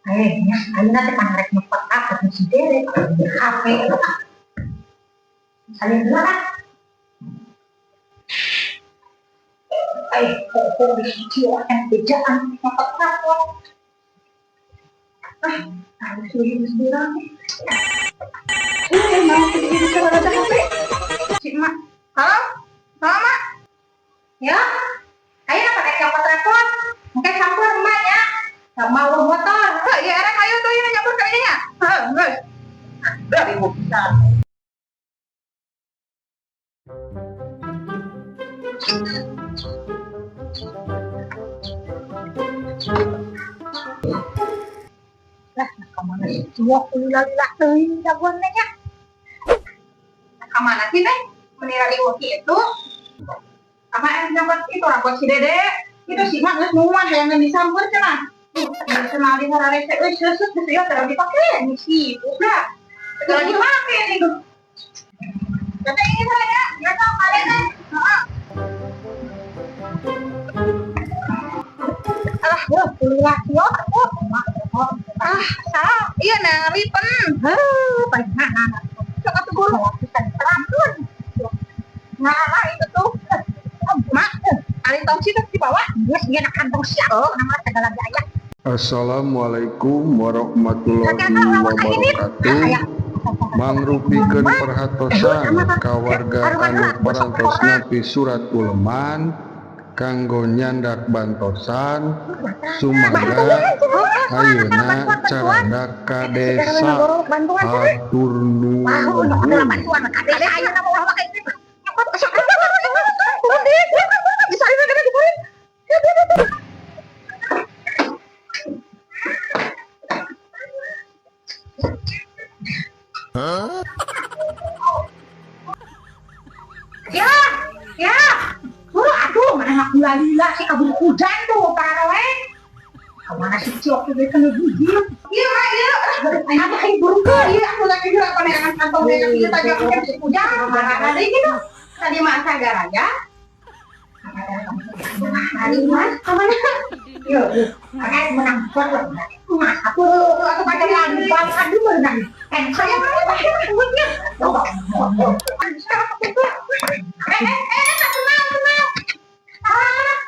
Ayo, ayeuna teh kan rek nyopot apa si Dede, HP. Salin dulu kan. Eh, kok di sini orang bejaan nyopot rapot. Ah, harus lebih bilang. Eh, mau pergi ke ada HP. Si emak. Halo? Halo, Mak? Ya, ayo apa rek nyopot rapot? Mungkin campur emak ya. Gak mau motor. Heh, ya erek ayo tuh ini nyampur kayaknya ya. Heh, geus. Ribu pisan. Lah, nah, kemana sih? Ciwok lila-lila teuing jagoan teh nya. Nah, kemana sih teh? Menira riweuh itu. Apa yang nyopot itu rapot si Dede? Itu si Mak geus muan hayang disamper cenah. Cenah di hararese euy seuseut geus ieu teh dipake ni sibuk lah. Teu dipake nih tuh. Kata ini saya, ya tau kalian teh. Heeh. Alah, wah, lila ciwok atuh. Ah, salah. Iya nah ripen. Heuh, paling mana? Sok atuh guru. Lapisan terampun. Nah, itu tuh. Mak, ari tong sih di bawah. Geus ieu na kantong siap. Oh, nama segala gaya. Assalamualaikum warahmatullahi wabarakatuh. Mangrupikeun perhatosan ka warga anu parantos nampi surat uleman kanggo nyandak bantosan, sumangga ayeuna carandak ka desa. Hatur nuhun. Ya, ya. Buru aduh, mana nak gula-gula sih kabur hujan tuh para roe. Kemana sih ciok itu kan gigil. Iya, Mak, iya. Apa kayak buru ke? Iya, aku lagi gerak paneran kantong dengan ieu tajam ke hujan. Mana deui gitu. Tadi Mak Sagaraya. Hari mas, kemana? Yo, makanya menang banget. Mas, aku Aku pakai lagi banget aduh menang. Kan saya mau pakai duitnya. Eh, eh, eh, tenang, tenang. Ah.